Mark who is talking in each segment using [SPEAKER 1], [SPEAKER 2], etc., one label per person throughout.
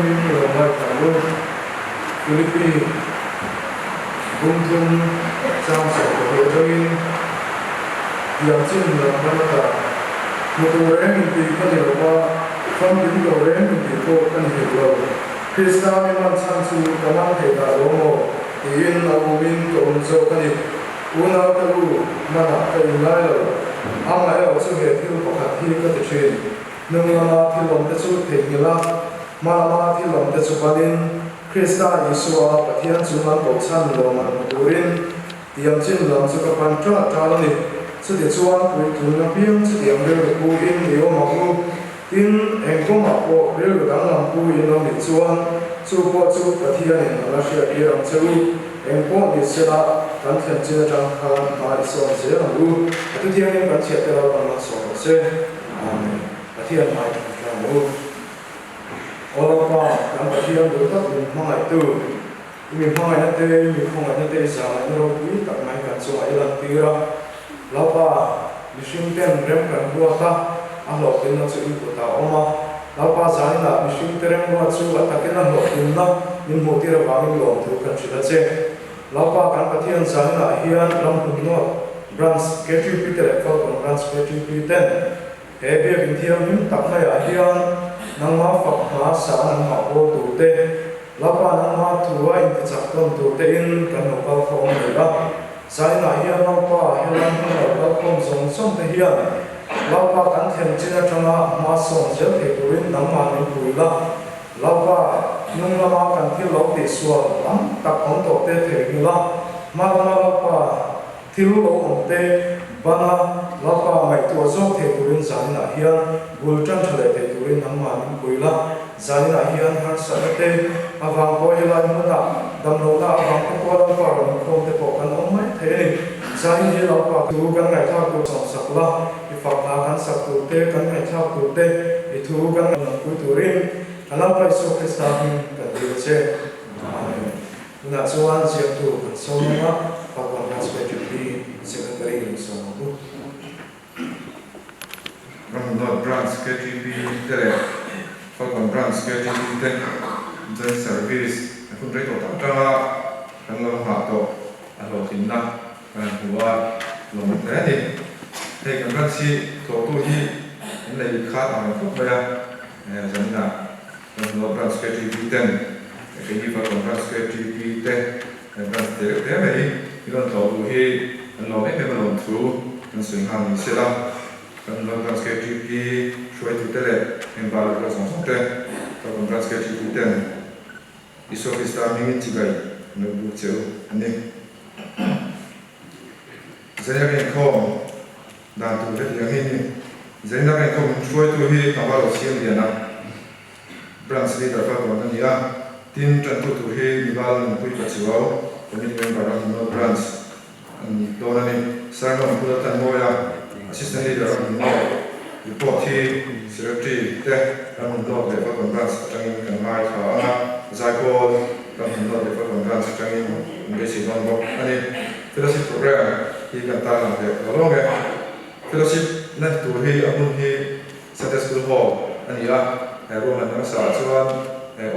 [SPEAKER 1] theuhin i lo ngaithla ang u. Philippi bungthum chang 12 atangin tiang chin lam ban ata hmu tur reng intih ka ni lo va, famkim tawh reng intih pawh ka ni hek lo. Krista mi man chhan chu ka man thei dah lo maw? tiin a umin ka um zawk a ni. Unaute u, manah ka inngai lo. Amaherawh chu he thil pakhat hi ka ti thin. Hnung lama thil awmte chu theihnghilh a, hma lama thil awmte chu banin, Krista Isua Pathian chung an kohchhan lawm an hmu turin tiang chin lam chu ka pan ṭah ṭal a ni. Chutichuan puitling apiang chutiang rilru pu in i awm ang u. Tin, eng kawngah pawh rilru danglam pu in lo nih chuan chu pawh chu Pathianin a la hriattir ang che u. Eng pawh ni sela, kan thlen chin atang khan hma i sawn zel ang u. A thuthiangin kan chhiat te lo kan malsawm rawh se. Amen. Pathian hmai kan tlang ang u. Aw Lalpa, kan Pathian duh tak min hmangaihtu, i mi hmangaihna te, i mi khawngaihna te i zahngaihna ropui tak mai kan chungah i lantir a. Lalpa, mihring ten rem kan ruat a, a hlawhtlinna chu i kutah a awm a. Lalpa, zaninah mihring te remruat chu a takin a hlawhtlinna min hmuhtir avangin lawmthu kan hrilh a che. Lalpa, kan Pathian zaninah hian Ramhun North Branch KTP te leh Falkawn Branch KTP ten he biakin thianghlim tak maiah hian nangma fak hna sa nangmah pawl tur te, Lalpa nangma thu a intichak tawn tur tein kan lo kal khawm a ni a. Zainah hian Lalpa helai hmun lo kal khawm zawng zawng te hian Lalpa kan thlen chin atanga hma sawn zel thei turin nangmah min pui la. Lalpa hnung lama kan thil lo tihsual tam tak awm tawh te theihnghilh a, hma lama Lalpa thil lo awm te bana Lalpa ngaihtuah zawk thei turin zaninah hian bul tan tha leh thei turin nangmah min pui la. Zaninah hian harsatna te avang pawh helai hmunah damlohna avang te pawh Lalpa rawn inkhawm te pawh kan awm mai thei a ni. Zanin hi Lalpa thu kan ngaihthlak tur sawmsak la, i fakna kan sak tur te, kan ngaihthlak tur te, i thu kan ngaihpui turin ka Lalpa Isua Krista hming kan dil a che. Amen. Tunah chuan ziaktu kan sawm ang a, Falkawn Branch KTP Secretary in sawm ang u.
[SPEAKER 2] Ramhnuai Branch KTP te leh Falkawn Branch KTP te Joint Service a hun rei tawh tak atanga kan lo nghah tawh a hlawhtlinna kan han hmu a, lawm hle a ni. Hei kan branch hi tlawhtu hi an lei khat ang reng khawp mai a, zaninah Ramhnuai Branch KTP ten keini Falkawn Branch KTP te Kan branch te reuh hle mai. I rawn tlawh duh hi kan lawm em em a lawm thu kan sawi nghal ni sela. Kan rawn branch KTP hruaitute leh member leh rual zawng zawng te Falkawn branch KTP ten Isua Krista hmingin chibai an lo buk che u a ni. Zaina inkhawm dan tur hetiang hi a ni. Zaina inkhawm hruaitu hi tlangval lo siam lian a. Branch Leader Falkawn a ni a, tin tantu tur hi Nibal Nunpui Pachuau, Committee Member Ramhnuai Branch a ni dawn a ni. Sermon Pu Lalthanmawia, Assistant Leader Ramhnuai Report hi Secretary te Ramhnuai leh Falkawn Branch atangin kan ngaithla ang a, Zaipawl Ramhnuai leh Falkawn Branch atangin kan beisei dawn bawk a ni. Fellowship Programme hi kan tarlang leh lo lawng e. Fellowship na tur hi a hmun hi Sunday School Hall a ni a, he ruahman hmasa ah chuan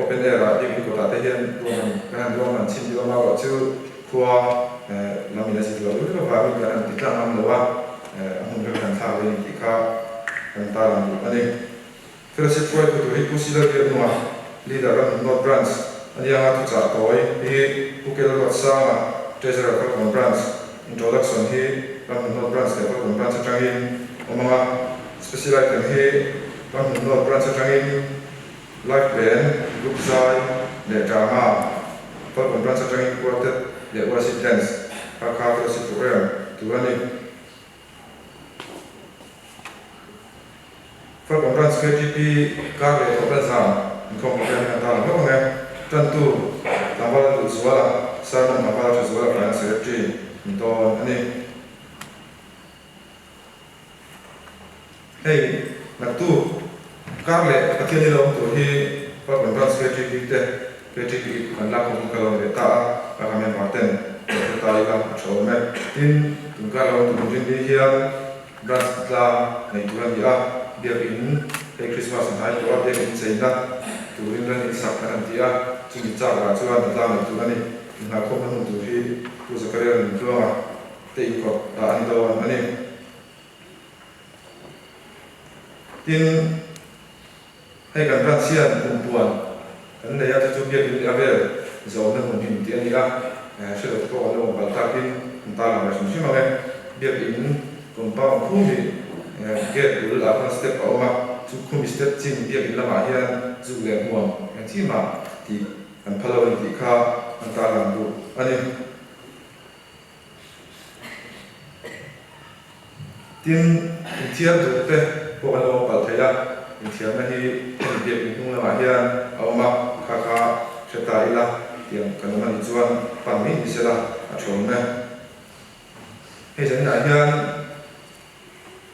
[SPEAKER 2] open air ah biakin kawtah te hian ruahman kan han ruahman chhin deuh a, marawh chu khua lam in a zir loh lutuk avangin kan han ti tlang ngam lo a, a hmun rem kan thlak ve a ni tih kha kan tarlang duh a ni. Fellowship hruaitu tur hi Pu Sila Biaknunga, Leader Ramhun North Branch a nia nga thuchah tawi hi Pu Kel Ruatsanga, Treasurer Falkawn Branch, Introduction hi Ramhun North Branch leh Falkawn Branch atangin awm ang a. Special item hi Ramhun North Branch atangin Live Band, Group Zai leh Drama, Falkawn Branch atangin Quartet leh Worship Dance kha kha Fellowship Program tur a ni. Falkawn Branch KTP kar leh thawh hlan zan inkhawm program hi kan tarlang hlauh ang e. Tantu tlangval a duh zual a, sermon tlangval a tha zual a Finance Secretary ni dawn a ni. Hei naktuk kar leh Pathian i lo awm tur hi Falkawn Branch KTP te KTP kan lak khawm ka lo ni leh ta a, ka ka member ten lo hre ta ila a tha awm e. Tin, tun kar lo awm tur rin ni hian Branch tlang nei tur a ni a, Biakin hei Christmas an hai tawh a, Biakin cheina. turin ran in sak an han ti a, chumi chak ah chuan a tlang leh tur a ni. Inngahkhawmna hmun tur hi Pu Zakaria Nuntluanga te inkawt ah a ni dawn a ni. Tin, hei kan branch hian kumpuan kan nei a, chu chu biakin leh a vel zawmna hmun hi inti a ni a, hre lo te pawh kan lo awm palh takin an tarlang ve hrim hrim ang e. Biakin compound khum hi gate bul ah khan step a awm a, chu khumi step chin biakin lamah hian zuk leh hmuam eng chi mah tih an phal lo a ni tih kha an tarlang duh a ni. Tin, inthiar duh te pawh an lo awm palh thei a, inthiarna hi hemi biakin hnung lamah hian a awm a, kha kha hre ta ila tiang kan awm a nih chuan pan mai ni sela a tha awm e. Hei zaninah hian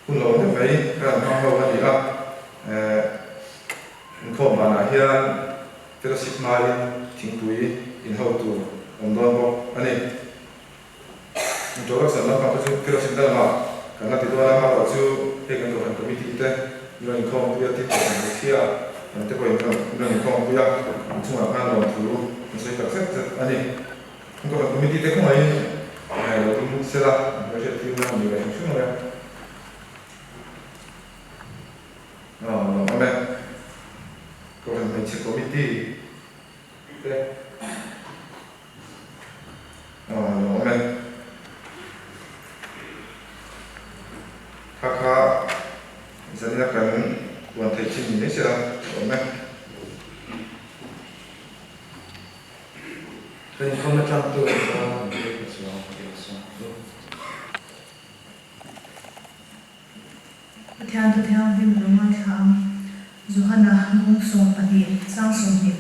[SPEAKER 2] hun lo deuh mai kan han hmang ho a ni a, inkhawm banah hian fellowship hmain thingpui inho tur awm dawn bawk a ni. Introduction lampang te chu fellowship na lamah kan la ti dawn a, amaherawh chu hei kan Kohhran Committee te min rawn inkhawmpui a, tin Kohhran Hmeichhia lam te pawhin min rawn inkhawmpui a, an chungah khan lawmthu an sawi tak zet zet a ni. Kan Kohhran Committee te khawngaihin lo ding sela an hmelhriat tir na ni ve hrim hrim ang e. Aw, lawmawm e. Kohhran Hmeichhe Committee te. Aw lo awm e. Kha kha zanina kan puan theih chin ni mai se a awm e.
[SPEAKER 1] Kan inkhawm atang tur kha kan hriat ka chuang tih ka sawi ang chu.
[SPEAKER 3] Pathian Thu Thianghlim lo ngaithla ang. Johana bung 12 chang 26.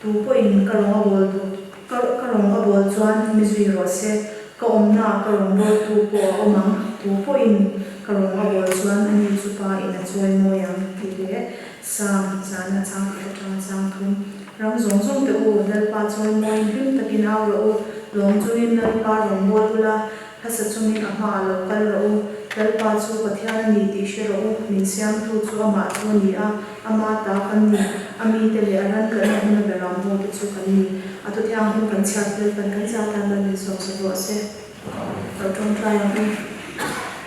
[SPEAKER 3] Tu pawhin ka rawng a bawl duh ka ka rawng a bawl chuan mi zui rawh se, ka awmnaah ka rawng bawltu pawh a awm ang. Tu pawhin ka rawng a bawl chuan ani chu pa in a chawi mawi ang tih leh Sam zana chang khat atanga chang thum. Ram zawng zawng te u, Lalpa chawi mawiin hlim takin au rawh u, lawm chungin Lalpa rawng bawl ula, Hmasa chungin a hmaah lo kal rawh u, Lalpa chu Pathian a ni tih hre rawh u, min siamtu chu amah chu a ni a, ama ta kan ni, a mite leh a ran tlanna hmuna beram ho te chu kan ni. A thu thianghlim kan chhiat Lalpan kan zat tan mal min sawm sak rawh se. Lo tawngtai ang u.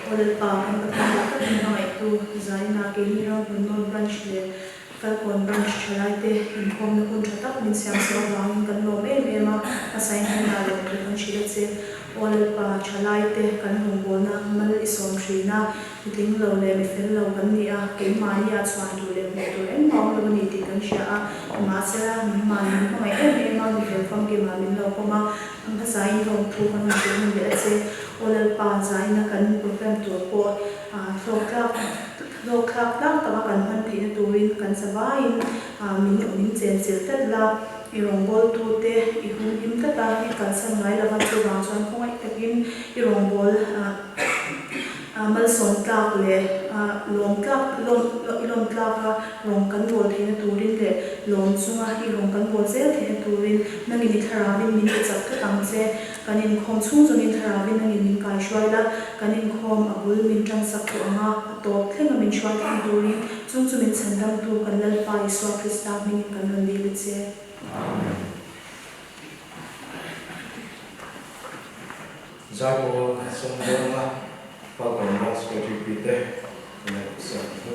[SPEAKER 3] Aw Lalpa, kan Pathian dah takin hmangaihtu, Zaina, keini Ramhmun North Branch leh Falkawn Branch thalaite inkhawmna hun tha tak min siam sak avangin kan lawm em em a, a sain hnenah lawm thu kan hrilh a che. Aw Lalpa, thalaite kan rawngbawlna mal i sawm thin a, mi tling lo leh mi fel lo kan ni a, keimahni a chhuan tur leh hmuh tur engmah awm lo a ni tih kan hria a, nimahsela nangmah min hmangaih em em a, mi fel famkimah min lo pawm a, ang hmasain lawm thu kan rawn hrilh hun leh a che. Aw Lalpa, zaina kan program tur pawh hlawk tlak. Hlawk thlak tlang taka kan hman theihna turin kan zavaiin min min chenchilh tlat la, i rawngbawltute i humhim tlat a, i kalsan ngai lova, chuvang chuan khawngaih takin i rawngbâwl malsawm tlak leh lawm tlak lawm i lawm tlaka rawng kan bawl theihna turin leh lawm chunga i rawng kan bawl zel theihna turin nangin i thlarauin min ti chak tlat ang che. Kan inkhawm chhung zawngin thlarauin nangin min kaihruai la, kan inkhawm a bul min tansak tawh ang a, a tawp thleng a min hruai thleng turin chung chu min chhandamtu kan Lalpa Isua Krista hmingin kan rawn dil a che.
[SPEAKER 1] Amen. Zaipawl sawmdawnga Falkawn Branch KTP te ngaihsak hnu.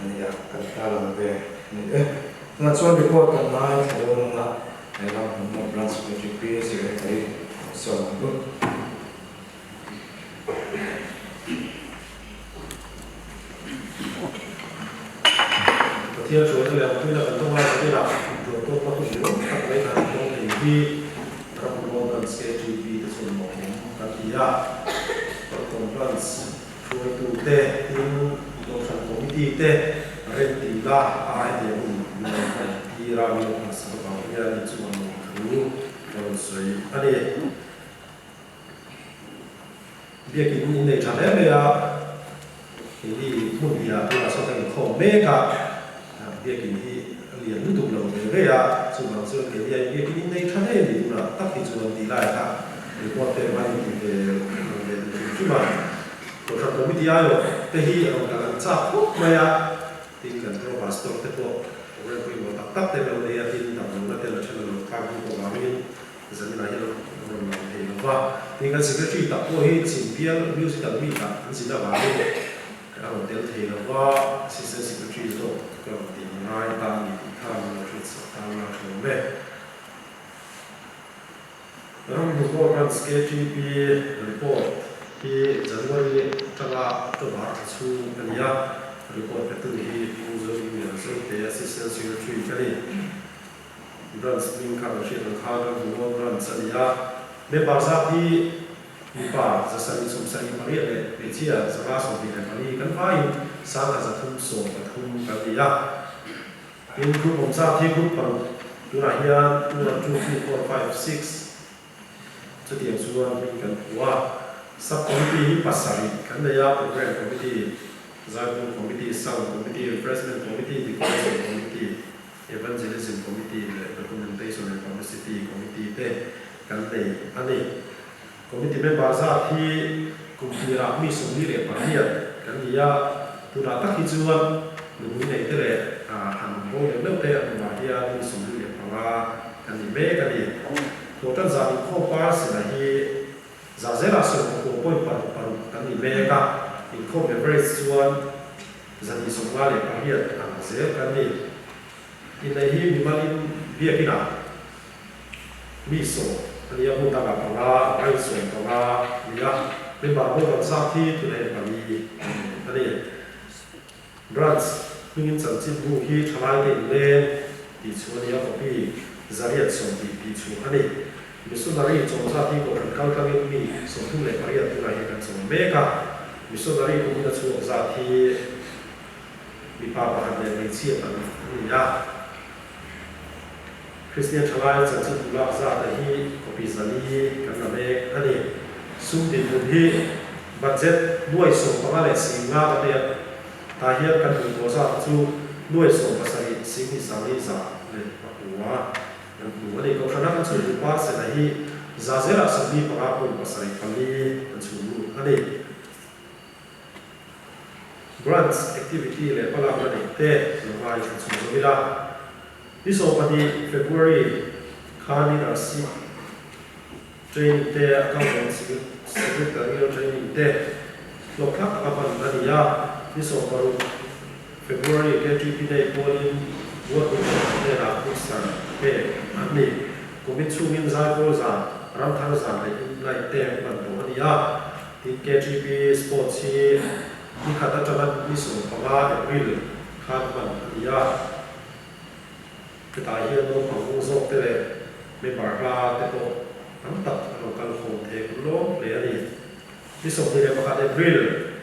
[SPEAKER 4] A nia, kan tarlang ve a ni e. Tunah chuan report kan ngaithla dawn ang a, he ram hmunna Branch Secretary Pi Secretary sawi ang u.
[SPEAKER 5] Pathian hruaina leh awmpuina kan tawng lai zawh inah duat tawkna hun ringawt tak mai kan tawng thei hi ram rawn Branch KTP te chuan lawmawm kan ti a. Falkawn Branch hruaitute tin Kohhran Committee te remtihna a hetiang hun min rawn hman tir a, min rawn hmansak avang hian inchungah lawmthu ka rawn sawi a ni. Biakin in nei tha hle mai a, keini hmun hnih ah tunah sawn kan inkhawm mek a, biakin hi a lian lutuk lo ve ve a, chuvang chuan keini ah biakin in nei tha hle a ni tunah tak hi chuan tih lai kha report pek hmain in ti ve ang ve duh hrim hrim a, Kohhran Committee aiawh te hi a rawn kal ang chak khawp mai a, tin kan pro pastor te pawh program pawimawh tak tak te an lo nei a, tin damlohna te la then a lo kar bik avangin Zaninah hian a rawn lang thei lo va, tin kan secretary tak pawh hi Chhimbial musical meet ah an zin avangin a rawn tel thei lo va, assistant secretary zawk ka rawn tih ngai ta a ni tih kha min lo hriatsak tan a tha awm e. Ramhnuhmawr Branch KTP report hi January atanga October thla chhung a ni a, report petu hi Pu Zoringlian Zote Assistant Secretary ka ni. Branch hming kha kan hriat ang khan kan hmu Branch a ni a, member zat hi mipa 778 leh hmeichhia 124 kan vaiin 1313 kan ni a. Tin, group awm zat hi group paruk tunah hian one, two, three, four, five, six chutiang chuan hming kan phu a. Sub committee hi pasarih kan nei a, Programme Committee, Zaipur Committee, Sound Committee, Refreshment Committee, Decoration Committee, Evangelism Committee leh Documentation and Publicity Committee te kan nei a ni. Committee member zat hi kum tirah mi 48 kan ni a, tunah tak hi chuan nupui nei te leh han bo leh meuh te an awmah hian mi 45 kan ni mek a ni. Thawhtan zan inkhawm par sena hi za zela sawmpakua point paruk paruk kan ni mek a, inkhawm average chuan 258 ang zel kan ni. Inneih hi mimalin biakinah mi sawm a ni a, hmun dangah panga, vai sawm panga a ni a, member ho kan zat hi tunah hian pali a ni. Branch hmingin chanchinbu hi thalaite inleng tih chu a ni a, copy 820 tih chu a ni. Missionary chawmzat hi kohhran kaltlangin mi 38 tunah hian kan chawm mek a. Missionary kum huna chhuak zat hi mipa pakhat leh hmeichhia pahnih an ni a. Kristian thalai chanchin bulak zata hi copy 400 kan la mek a ni. Sum dinhmun hi budget nuai 15 leh 50 ka te a, tah hian kan hmuh tawh zata chu nuai 17 singni sangli za leh pakua. Kan hmu a ni. Kohhrana kan chhun lut pa Sena hi za zelah 45 point pasarih pali kan chhun lut a ni. Branch activity leh hmalakna neih te lo ngai thla chhun zawm ila. Ni 12 February khanin RC training te, Accountant Secretarial training te hlawkthlak taka hman a ni a. Ni 16 February KTP Day pualin Ward Report hnenah mixer pek an ni. Kumin chhungin Zaipawl zan, Ramthar zan leh Inlight te hman tawh a ni a. Tin, KTP Sports hi ni khat atanga ni 15 April khan hman a ni a. Hetah hian naupang ung zawk te leh member hla te pawh tam tak an rawn kal khawm thei hun lawm hle a ni. Ni 21 April,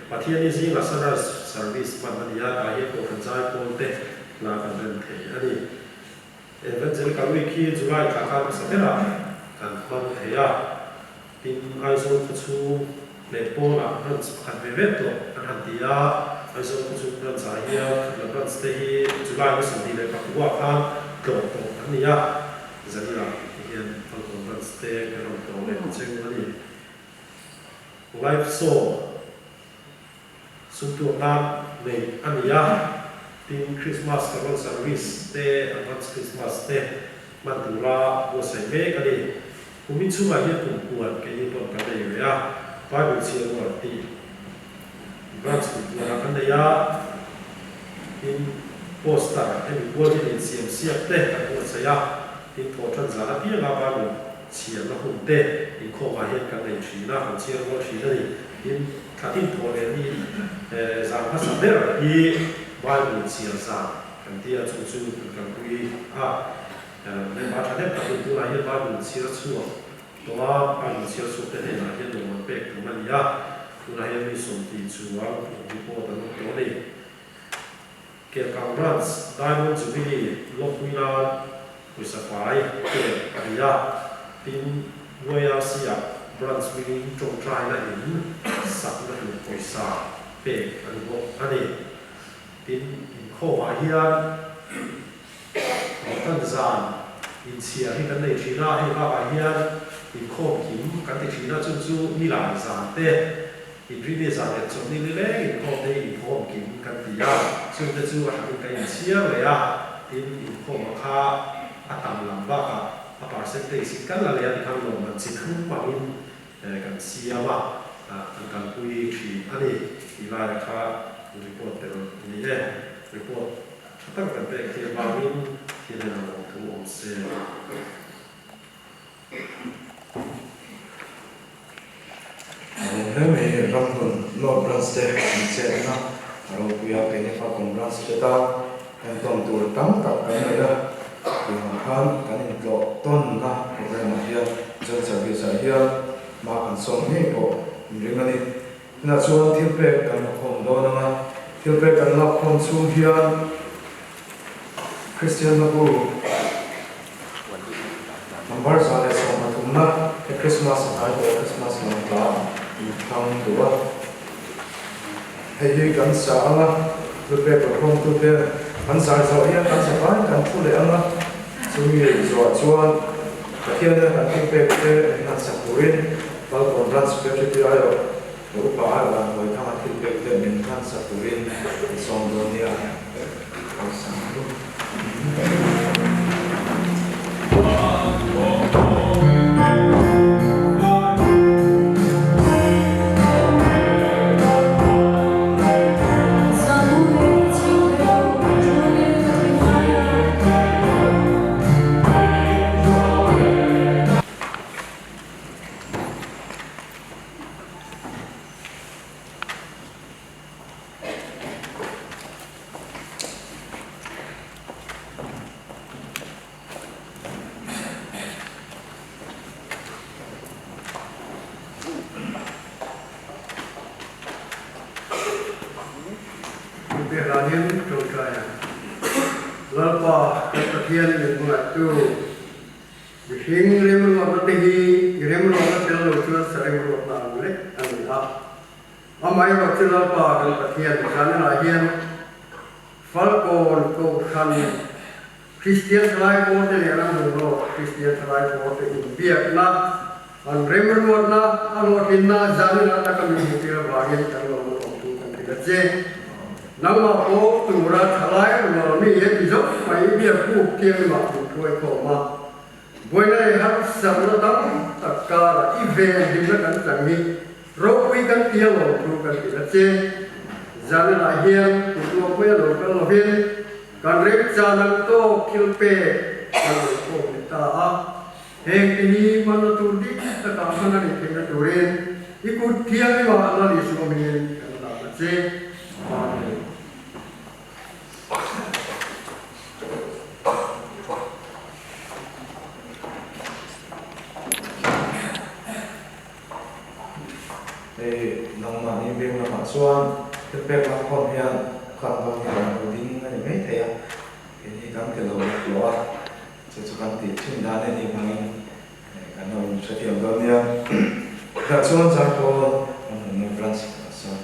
[SPEAKER 5] Pathianni zingah Sunrise Service hman a ni a, tah hian Kohhran Zaipawl te hla kan rem thei a ni. Evangelical Week hi July thla khan hmasa berah kan hmang thei a, tin Aizawl khawchhung leh pawnah branch pakhat ve ve tawh kan han ti a, Aizawl khawchhung branch ah hian Khatla branch te hi July ni 24 khan tlawh tawh an ni a, Zanirah ti hian Falkawn branch te kan rawn tlawh leh cheu a ni. Live show sumtuak nan nei a ni a, tin Christmas Carol Service te, Advance Christmas te hman tura buatsaih mek a ni. Kumin chhungah hian kum puan keini pawn kan nei ve a, Bible chhiar rual tih branch kum puanah kan nei a. Tin, poster hemi pual hian insiam siak te kan buatsaih a, tin thawhṭan zan apianga Bible chhiarna hun te inkhawmah hian kan nei ṭhin a, kan chhiar rual ṭhin a ni. Tin, thla tin thawh leh ni zan hmasa ber hi Bible chhiar zan kan ti a, chu chu kan kalpui a. Member ṭhahnem takin tunah hian Bible chhiar chhuak tawh a, Bible chhiar chhuak te hnenah hian lawmman pek tum a ni a, tunah hian mi sawmtih chuang report an awm tawh a ni. Kelkang Branch Diamond Jubilee lawmpui nan pawisa fai pek a ni a, tin YRC ah Branch hmingin tawngtaina in sakna tur pawisa pek a ni bawk a ni. Tin inkhawmah hian Tan zan inchhiar hi kan nei thin a, hei bakah hian inkhawm kim kan ti thin a, chu chu nilai zan te, inrini zan leh chawlhni nileng inkhawm te hi inkhawm kim kan ti a, chungte chu a hrakin kan inchhiar leh a, tin inkhawma kha a tam lam bakah a percentage in kan la leh a tikhan lawmman chi thum hmangin kan siam a, kan kalpui thin a ni tih laia kha report tel a ni e, report. Tha tak kan pek theih avangin thil en a lo thu awm se.
[SPEAKER 4] Hle mai Ramhlun North Branch te an chetna a ropui a, keini Falcon Branch te tan entawn tur tam tak kan nei a, tiang khan kan intlawh tawnna program ah hian Joint Service ah hian hma kan sawm ngei pawh inring a ni. Tunah chuan thil pek kan la khawm dawn ang a, thil pek kan lak khawm chhung hian Kristian hlabu number 113 na he Krismas a hnai tawh Krismas lam hla in thlang duh a, hei hi kan sa ang a, thil pek la khawm tu te an zai zawh hian kan sa fai kan thu leh ang a, chumi zawh chuan Pathian nen kan thil pek te min han sak turin Falkawn Branch Secretary aiawh ka upa aiawh an hawi thang a thil pek te min hlan sak turin an sawm dawn nia Hawisang lu.
[SPEAKER 6] Inpehhlanin tawngtai ang. Lalpa kan Pathian min hmangaihtu. Mihring remruatna te hi i remruatna tel lo chuan sa remruatna ang lek a ni a. Amaherawh chu Lalpa kan Pathian zanah hian Falkawn Kohhran Kristian Thalai Pawl te leh Ramhung Kristian Thalai Pawl te inbiakna, an remruatna, a hlawhtlinna zanah taka min hmuhtir avangin kan lo awmtu kan ti la che. Nangmah pawh tura thalai rual mi he ti zawk mai biak buk thianghlimah min hruai khawm a, buaina leh harsatna tam tak karah i ven hlimna kan chang hi ropui kan ti a lawm thu kan ti la che. Zanah hian kutluak mai a lo kal lovin kan remchan ang tawk thil pek kan lo khawm leh ta a, heng ti hi hmanna tur dik takah hman a nih theihna turin i kut thianghlimah Lal Isua hmingin kan hlan a che. Amen.
[SPEAKER 4] Hei nangmahni veng lamah chuan thil pek lak khawm hian khan dawn hi a lo ding a ni mai thei a, keini kan ti lo lak lo a, chu chu kan tih thin dan a nih hmangin kan lo inhrethiam dawn nia. Tah chuan Zarkawn kan hmuhna branch a sawn.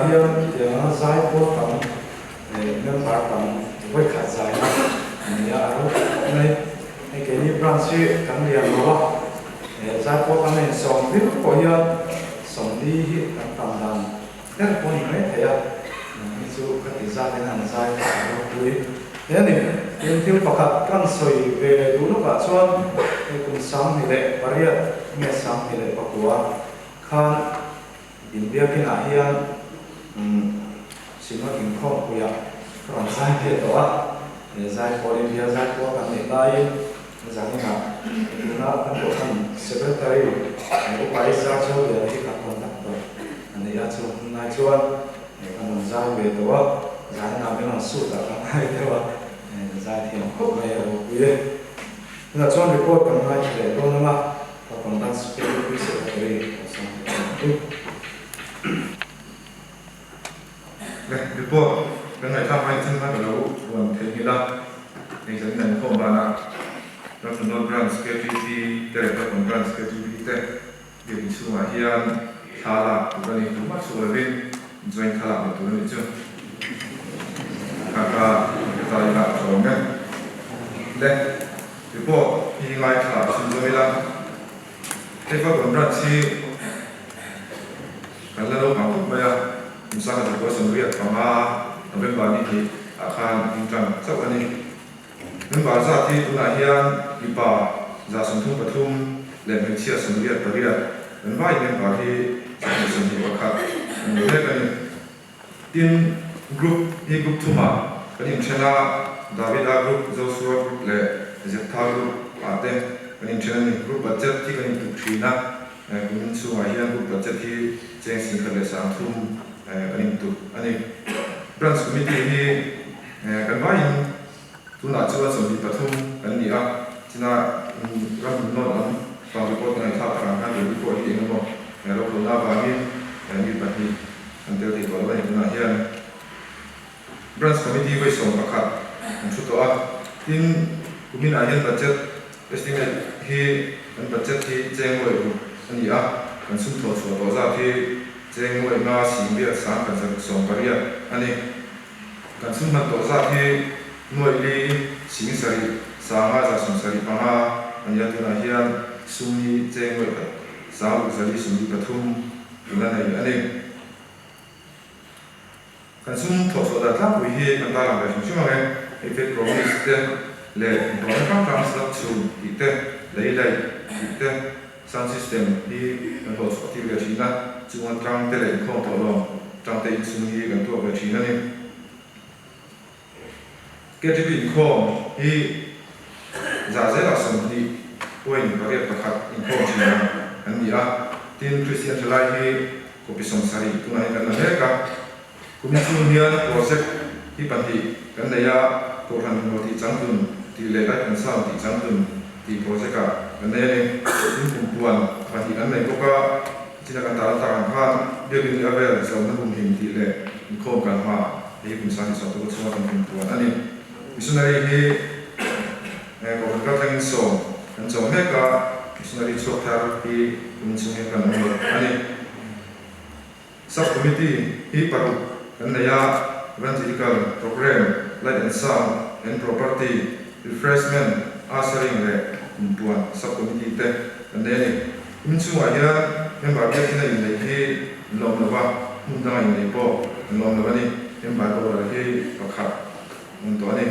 [SPEAKER 4] ah hian tianga zai pawl tam member tam vawikhat zaina a ni a, a ro khawp mai. Hei keini branch hi kan lian lo a, zai pawl kan in sawm viau pawh hian sawmli hi kan tam dan ber pawh a ni mai thei a, nangni chu ka ti zat in an zai kha a ropui hle a ni. Tin, thil pakhat kan sawi ve duh lawkah chuan hei kum 28 nge 29 khan Inbiakin ah hian Synod inkhawmpuiah ka rawn zai ve tawh a, he zai pawl India zai pawl kan neih laiin zaninah tuna kan kohhran Secretary Upa Isaac Zoliana hi ka conductor a nei a, chu hunlai chuan kan rawn zai ve tawh a, zaninah min rawn suit ah ka ngai deuh a, zai thiam khawp mai a ropui e. Tunah chuan report kan ngaithla leh dawn ang a. Ka conduct security secretary ka sam ta ang u.
[SPEAKER 2] Le report kan ngaihthlak hmain chin kha ka lo rawn theihnghilh a, hei zan in an khawm banah Ramhlun Branch KTP te leh Falkawn Branch KTP te biakin chhungah hian thla lak tur a ni, tumah chhuak lovin joint thla lak leh tur a nih chu. Kha ka ka ila a tlawm e. Le. Report hi ngaithla chhun zawm ila, hei Falkawn Branch hi kan la naupang khawp mai a, kum sangha zakua sawmriat panga November ni hnih ah khan a hming tan chauh a ni. Member zat hi tunah hian mipa 133 leh hmeichhia 88 kan vai member hi 121 an ni mek a ni. Tin, group hi group thumah kan inthen a, Davida group, Joshua group leh Zeptha group ah te kan inthen a ni. Group budget hi kan intuk thin a, kumin chhungah hian group budget hi cheng 10,030 kan intuk a ni. Branch committee hi kan vaiin tunah chuan 23 kan ni a, china ram hmun nawn lam fang report kan ngaihthlak avang khan Delhi pawh hi eng emaw rokhawlna avangin mi pahnih An tel thei tawh lo a ni tunah hian Branch Committee vawi 11 an thu tawh a, tin kuminah hian budget estimate hi kan budget hi cheng nuaih ruk a ni a, kan sum thawh chhuah tawh zat hi cheng nuaih nga sing riat sang khat zaruk 18 a ni. Kan sum hman tawh zat hi nuaih li sing sarih sanga 75 a ni a, tunah hian sum hi cheng nuaih khat sang ruk zali 43 Tuna nei a ni. Kan sum thawh chhuah dan tlangpui hi kan tarlang ve hrim hrim ang e. Hei faith promise te leh intawnna hrang hrang slap chhun tih te, lei laih tih te, sound system hi kan hlawh chhuah tir ve thin a, chung a tang te leh inkhawm tawh lawm tang te insum hi kan tuak ve thin a ni. KTP inkhawm hi zah zelah 20.81 inkhawm thin ang an ni a, tin Kristian thalai hi copy 70 tunah hian kan la mek a. Kumin chhung hian project hi pahnih kan nei a, Kohhran Hmuh tih changtlun tih leh Light and Sound tih changtlun tih project ah kan nei a ni. Tin kumpuan pahnih kan nei bawk a, china kan tar tak ang khan Biakin ni a vel zawmna humhim tih leh inkhawm kan hma. Hei hi kum sang hi sawmtu chhunga kan kumpuan a ni. Missionary hi Kohhran kal thlengin sawm kan chawm mek a, missionary chhuak thar hi kum chhung hian kan awm lo a ni. Sub Committee hi paruk kan nei a, Evangelical Programme, Light and Sound and Property, Refreshment, Ushering leh Kumpuan Sub Committee te kan nei a ni. Kum chhungah hian member biakinn a inneih hi an lawm lo va, hmun danga inneih pawh an lawm lo a ni. Member boral hi pakhat awm tawh a ni.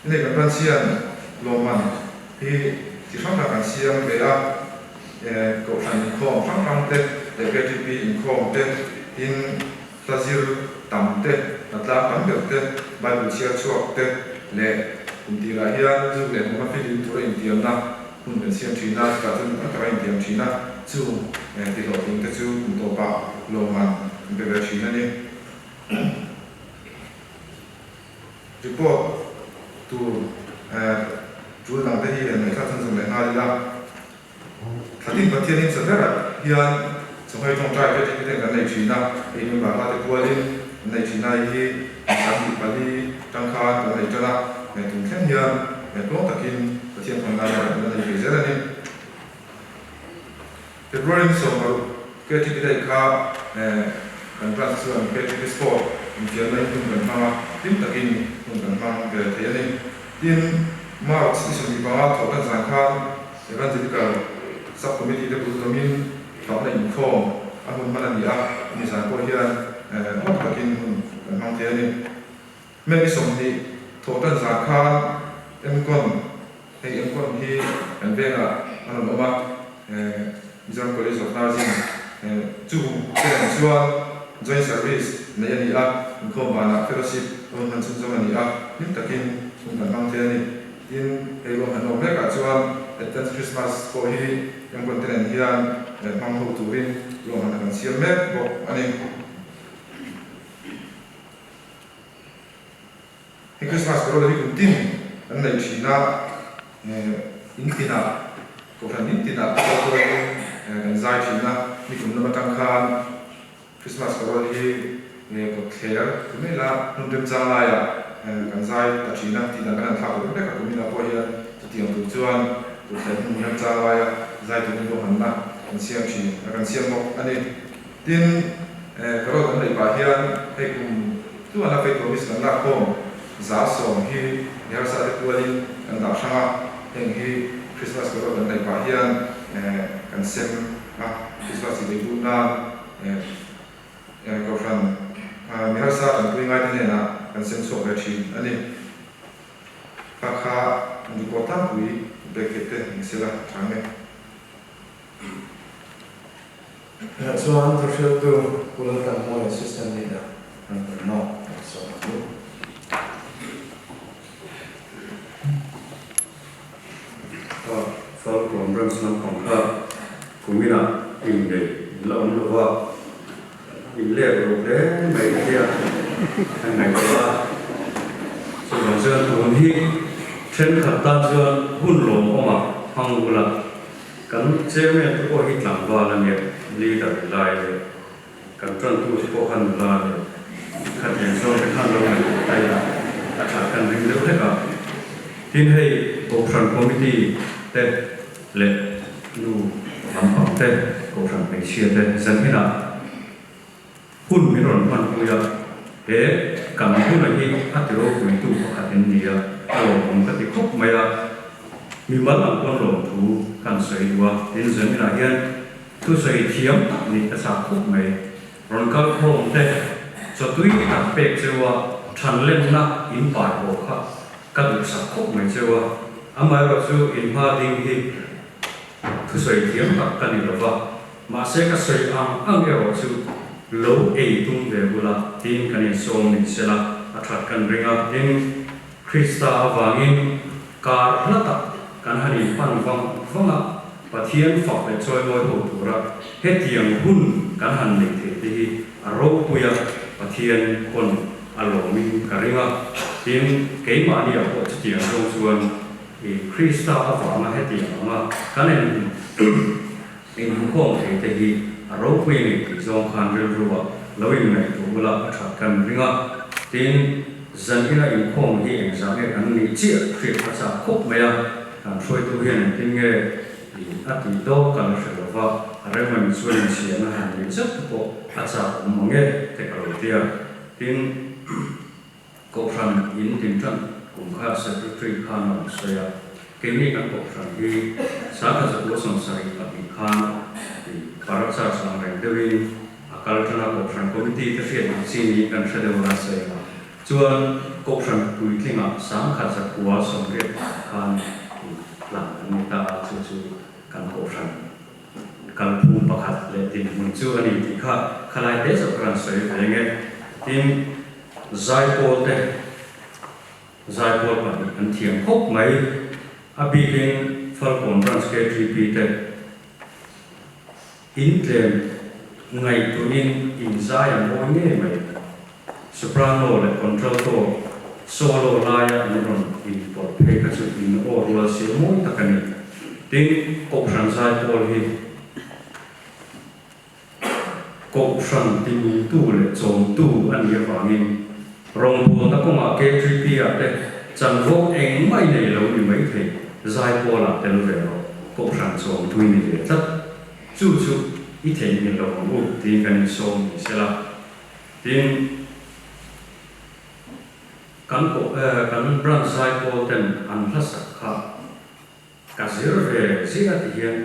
[SPEAKER 2] Hei kan branch hian lawmman hi chi hrang hrang kan siam ve a, kohhran inkhawm hrang hrang te leh KTP inkhawm te, tin hla zir tam te, hnatlang tam ber te, Bible chhiar chhuak te leh kum tirah hian zuk leh hmawma filim tura intiamna hun kan siam thin a, chutah chuan a taka intiam thin a, chung tihlawhtling te chu kum tawpah lawmman an pe ve thin a ni. Report tur tul dang te hi an ngaihthlak chhan zawm leh nghal ila. Thlatin Pathian in sa berah hian chawhmei tawngtai te tih ten kan nei thin a, hei member hla te pualin an nei thin a, hei hi 2004 tang khan kan nei tan a, hei tun thleng hian tluang takin Pathian hmanna erawh kan la nei ve zel a ni. February ni 16 KTP day kha. Kan branch chuan KTP Sport infiamna in hun kan hmang a, hlim takin hun kan hmang ve thei a ni. Tin, March ni 25 thawhtan zan khan Evangelical Sub-Committee te bul tawmin fakna inkhawm a hun hman a ni a, ni zan pawh hian nuam takin hun kan hmang thei a ni. May ni 20 thawhtan zan khan Mcon, hei Mcon hi kan vengah a rawn awm a, Mizoram College of Nursing chu te nen chuan Joint Service neih a ni a, inkhawm banah Fellowship a hun hman chhunzawm a ni a, hlim takin hun kan hmang thei a ni. Tin, hei ruang han awm mekah chuan Advance Christmas pawh hi Mcon te nen hian hmang ho turin ruang han kan siam mek bawk a ni. Hei Christmas carol hi kum tin kan nei thin a, in tinah, kohhran in tinah pawh chuanin kan zai thin a, ni kum lam atang khan Christmas carol hi kawtthler ti mai la hmun remchang laiah kan zai ta thin a, tih dan kan han thlak leh vek a, kum inah pawh hian chutiang tur chuan kawtthler hmun remchang laia zai turin ruahmanna kan siam thin a, kan siam bawk a ni. Tin, carol kan neih pah hian hei kum tluana faith promise kan lak khawm 110 hi mi harsa te pualin kan dah hrang a, heng hi Christmas carol kan neih pah hian kan sem a, Christmas chi beih duh nan Kohhran mi harsa tanpui ngai te hnenah kan sem chhuak ve thin a ni. Kha kha an report tlangpui pek theih te ni sela tha nge.
[SPEAKER 4] Tah chuan thuhriltu Pu Laltanmawia Assistant Leader rawn kal nawk kan sawm ang u.
[SPEAKER 7] Kha Falkawn Branch lampang kha kuminah innei in la awm lo va, in lek lo hle mai tia kan ngaihtuah a. Chuvang chuan tun hi thenkhat tan chuan hun lawmawmah hmang bula Kan chairman te pawh hi tlangval a nia, leader ni lai a nia, kan tantu te pawh kha nula a nia, khatiang zawng te khan lo ngaihtuah ta ila a that kan ring deuh hlek a. Tin hei Kohhran committee te leh nu lampang te, Kohhran hmeichhia te zanhinah hun min rawn hmanpui a, he kan huna hi a ti ropuitu pakhat in ni a, a lawmawm ka ti khawp mai a, mimal ang pawn lawmthu kan sawi duh a, tin zaninah hian thusawi thiam tak nih ka chak khawp mai, rawn kal khawm te chawtui tak pek cheu a, thanlenna in pai haw kha ka duhsak khawp mai cheu a, amaherawh chu in hma ding hi thusawi thiam tak ka ni lova. Mahse ka sawi ang ang erawh chu lo ei tum ve bula tin kan insawm ni sela a that kan ring a, tin Krista avangin kar hla tak kan han inpan vang vang a, Pathian fak leh chawimawi ho tura hetiang hun kan han nei thei te hi a ropui a, Pathian pawn a lawmin ka ring a, tin keimahni ah pawh chutiang zawng chuan i Krista avanga hetiang anga kan en Inhmukhawm thei te hi a ropui a ni tih zawng khan rilru ah lo inngaihtuah ula a that kan ring a, tin, zan ina inkhawm hi engzah nge kan nih chiah hriat a chak khawp mai a, kan hruaitu hian engtin nge i a tih dawk kan la hre lo va, a rem ani chuan inchhiarna han neih zauh te pawh a chak awm mang e te ka lo ti a, tin, Kohhran in din tan kum kha Secretary khan a rawn sawi a, keini kan Kohhran hi 1972 khan Para Church ang reng deuhin a kal tan a, Kohhran Committee te hriat ang chi niin kan hre deuh a sawi a. Chuan Kohhran puitlingah 1980 khan plan an ni ta a, chu chu kan Kohhran kalphung pakhat leh dinhmun chu a ni tih kha khalai te zawk ka rawn sawi ve nge. Tin, Zaipawl te, Zaipawl pahnih an thiam khawp mai. A bikin Falkawn Branch KTP te in tlem ngaihtuahin in zai a mawi ngei mai. Soprano leh Contralto solo laia an rawn inpawlh phei kha chu in aw rual sia mawi tak a ni. Tin, Kohhran Zaipawl hi Kohhran tinungtu leh chawmtu a nih avangin rawngbawlna kawngah KTP-ah te chanvo engmah i nei lo ni maithei, Zaipawlah tel ve rawh, Kohhran chawmtu i ni ve tlat. Chu chu. i theihnghilh lo ang u tiin kan insawm ni sela. Tin, kan kan branch zaipawl ten an hlasak kha ka zir ve zia ti hian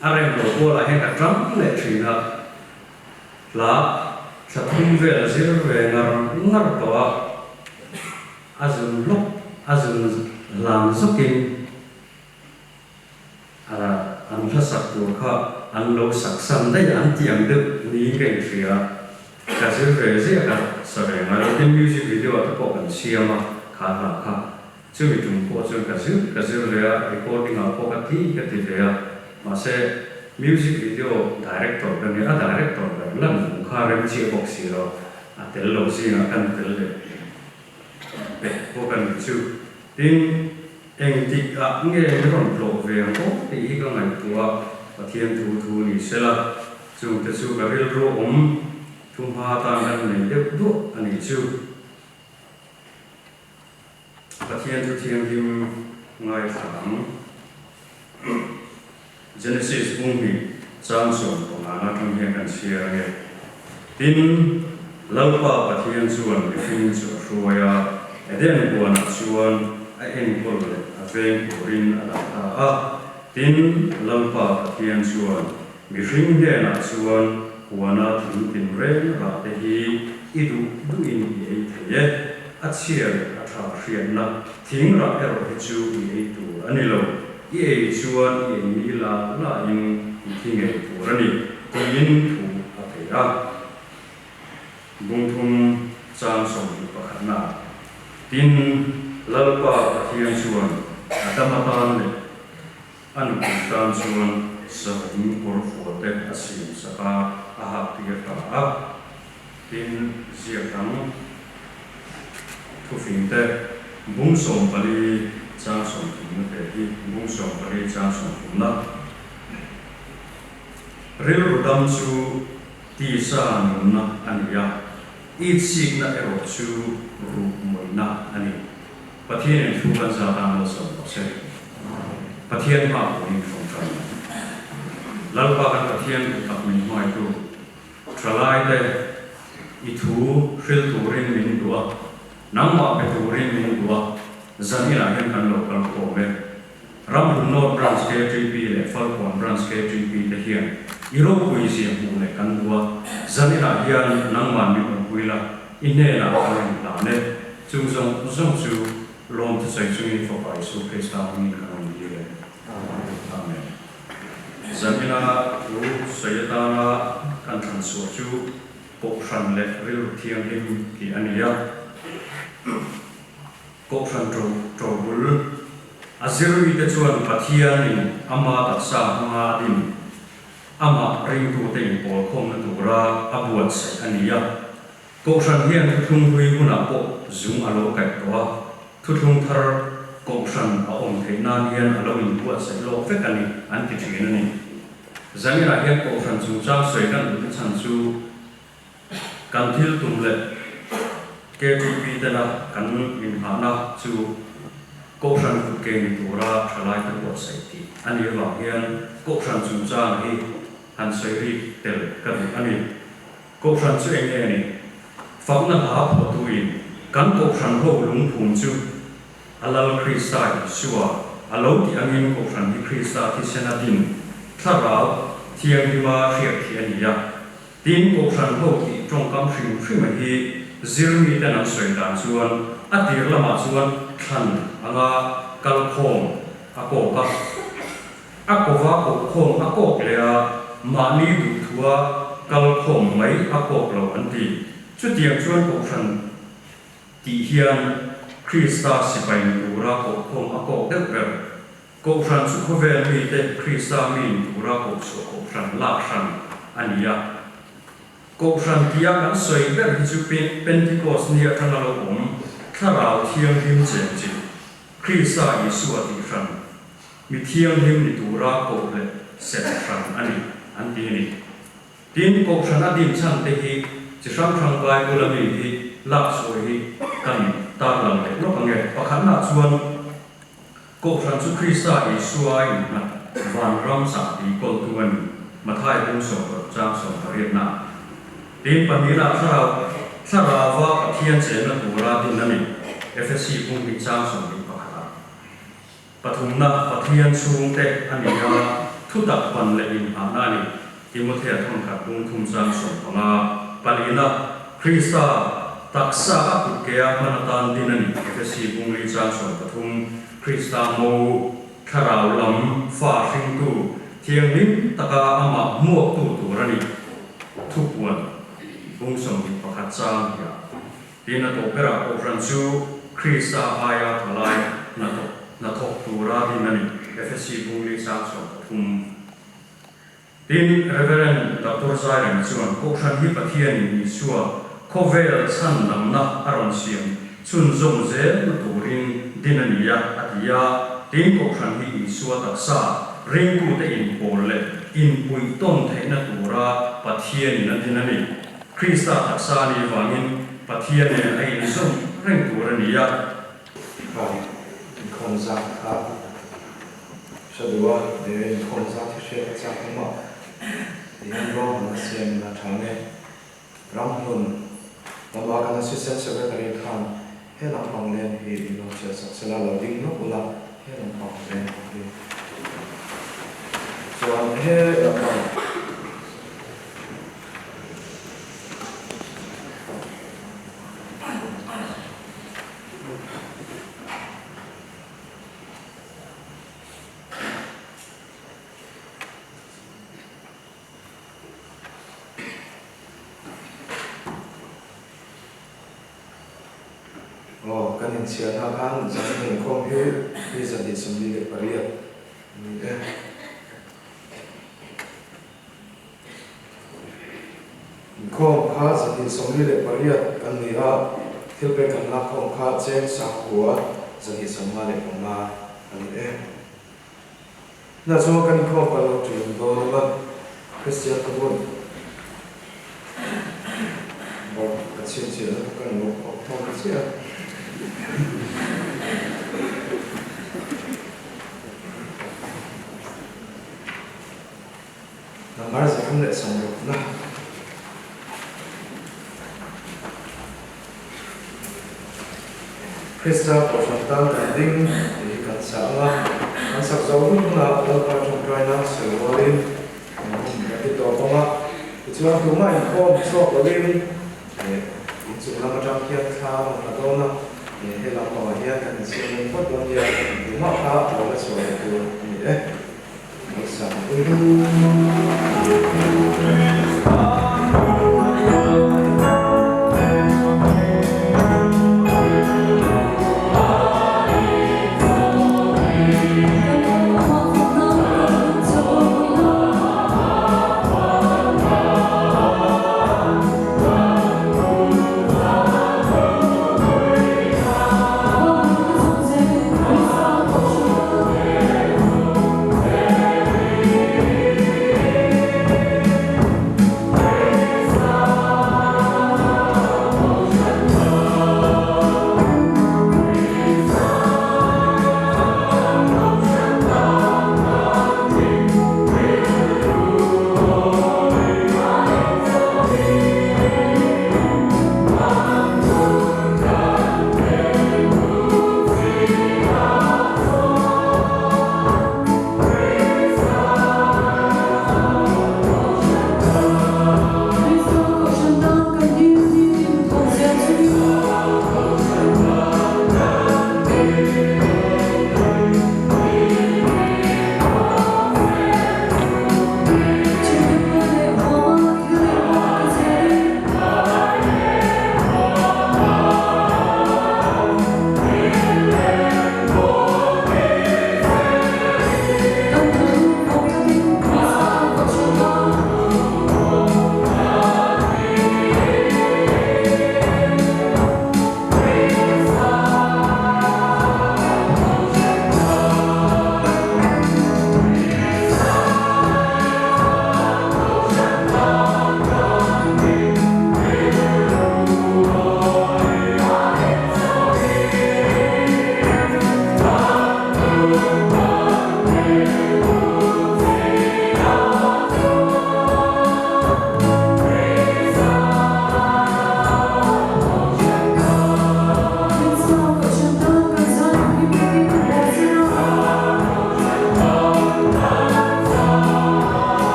[SPEAKER 7] a rem lo kualah hian ka tang leh thin a, hla thla thum vel zir ve ngar ngar tawh a, a zun hlawk a zun hlan zawkin an hlasak tur kha an lo sak san daih a, an tiang deuh niin ka inhria. Ka zir ve ziah ka sa ve ngai lo, tin music video ah te pawh kan siam a kha hla kha. Chumi tum pawh chuan ka zir ka zir ve a, recording ah pawh ka ti ka ti ve a, mahse music video director ka nia, a director ber lan vung kha rem chiah bawk si lo, a tel lo zingah kan tel leh pek bawk a nih chu. Tin, engtik ah nge min rawn tlawh ve ang aw tih hi ka ngaihtuah a, Pathian thu thu ni sela, chungte chu ka rilru awm thu hma tan kan nei deuh duah a nih chu. Pathian chu thianghlim ngaithla ang. Genesis bung hnih chang 15 atang hian kan chhiar ange. Tin, Lalpa Pathian chuan mihring chu a hruai a, Eden huanah chuan a enkawl leh a veng turin a dah ta a. Tin, Lalpa Pathian chuan mihring hnenah chuan huana thing tinreng rah te hi i duh duhin i ei thei e, a chhia leh a tha hriatna thing rah erawh hi chu i ei tur a ni lo. I ei chuan i ei ni la la in i thi ngei tur a ni, tiin thu a pe a. Bungthum chang 21 ah, Tin, Lalpa Pathian chuan Adama tan leh a nupui tan chuan savawm kawr fual te a siam sak a, a hak tir ta a. Tin, ziak dang thufing te, bung 14 chang 30 na te hi bung 14 chang 30 na. Rilru dam chu tisa nunna a ni a, itsikna erawh chu ruh mawina a ni. Pathianin thu kan zat a malsawm rawh se. Pathian hma punin ṭawngṭai. Lalpa kan Pathian duh tak min hmaitu. Ṭhalaite, i thu hril turin min duh a, nangmah pe turin min duh a, zan inah hian kan lo kal khawm e. Ramhlun North Branch KTP leh Falkawn Branch KTP te hian i ropui zia hmuh leh kan duh a, zan inah hian nangman min awmpui la, i hnenah kan rawn hlan e. Chung zawng zawng chu lawm thusawi chungin Fapa Isu Krista hmingin kan rawn dil e. Amen. Zanina thu sawi atana kan thlan chhuah chu Kohhran leh rilru thianghlim tih a ni a. Kohhran to tobul a zirmite chuan Pathianin ama taksa hmanga a din, amah ringtute inpawlkhawmna tura a buatsaih a ni a. Kohhran hian thuthlung hlui hunah pawh zung a lo kaih tawh a, thuthlung thar kohhran a awm theih nan hian a lo inbuatsaih lawk vek a ni, an ti thin a ni. Zaninah hian kohhran chungchang sawi kan duhna chhan chu kan thil tum leh KTP tena kan inhahna chu kohhran kut ke ni tura thalaite buatsaih tih a nih avang hian kohhran chungchang hi han sawi rik tel ka duh a ni. Kohhran chu eng nge ni? Fakna hla phuahtuin kan kohhran ho lungphum chu a Lal Krista Isua a lo tih angin kohhran hi Krista thisen a din thlarau thianghlima hriat khi a ni a. Tin, kohhran ho tih tawngkam hrim hrima hi zirmiten an sawi dan chuan a tir lamah chuan thlan anga kalkhawm a kawk a. A kova kohkhawm a kawk leh a, mahni duhthua kal khawm mai a kawk lo an ti. Chutiang chuan kohhran tih hian Krista sipai ni tura kohkhawm a kawk deuh ber. Kohhran chu khawvel mite Krista mi ni tura kohchhuah kohhran lak hran a ni a. Kohhran tia kan sawi ber hi chu Pentecost ni atanga lo awm Thlarau Thianghlim chenchilh Krista Isua tih hran Mi thianghlim ni tura koh leh serh hran a ni, an ti a ni. Tin, kohhran a din chhan te hi chi hrang hrang Bible a mi hi lak chhuah hi kan tarlang leh lawk ang e. Pakhatnaah chuan, kohhran chu Krista Isua a innghat vanram chahbi kawltu a ni. Mathai bung 60 chang 18 na. Tin pahnihna thlarau thlarauva Pathian chenna tura din a ni, Efesi bung hnih chang 21 ah. Pathumna Pathian chhungte a ni a, thutak ban leh inhahna a ni, Timothea thawnkhat bung thum chang 15. Palina Krista taksa a kutkea hman atan din a ni, Efesi bung li chang 13. Krista mo thlarau lam fa hringtu thianghlim taka amah hmuaktu tur a ni, Thupuan bung 21 chang hniah. Tin a tawh berah Kohhran chu Krista aia thalai hnathawk tura din a ni, Efesi bung li chang 13. Tin, Rev. Doctor Zairema chuan Kohhran hi Pathianin Isua khawvel chhan damna a rawn siam chhunzawm zel na turin din a ni a, a ti a. Tin, Kohhran hi Isua taksa ringtute inpawl leh inpuih tawn theihna tura Pathianin a din a ni. Krista taksa a nih vangin Pathian nen a inzawm reng tur a ni a.
[SPEAKER 4] Kha inkhawm zat kha hre duh a, he inkhawm zat hi hriat a chak awm a, tihian ruahmanna siamin a tha nge. Ramhlun lama kan Assistant Secretary khan he lampang len hi in lo chhiar sak sela, lo ding lawk ula he lampang len hi chuan he lampang. Aw, kan inchhiarna khan zan inkhawm hi mi 248 a ni e. Inkhawm kha 248 kan ni a, thil pek kan lakkhawm kha cheng 9,255 a ni e. Hna chuan kan inkhawm kan lo ṭin dawn ang a, Kristian ka hun bawk ka chhinchhiahna kha kan lo khawk thawm chiah a. Number 360 na. Krista Kohhran tan kan ding tih hi kan sa ang a, kan sak zo hun hunah Lalpa tawngtaina sawi rualin kan hun kan ti tawp ang a. Tichuan tumah inkhawm chhuak lovin inchung lam atang hian thla a rawn la dawn a, he lam pangah hian kan insiam reng phawt dawn nia, tumah kha a lo la chhuah leh tur a ni e.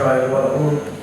[SPEAKER 4] Tawngtai rual ang u.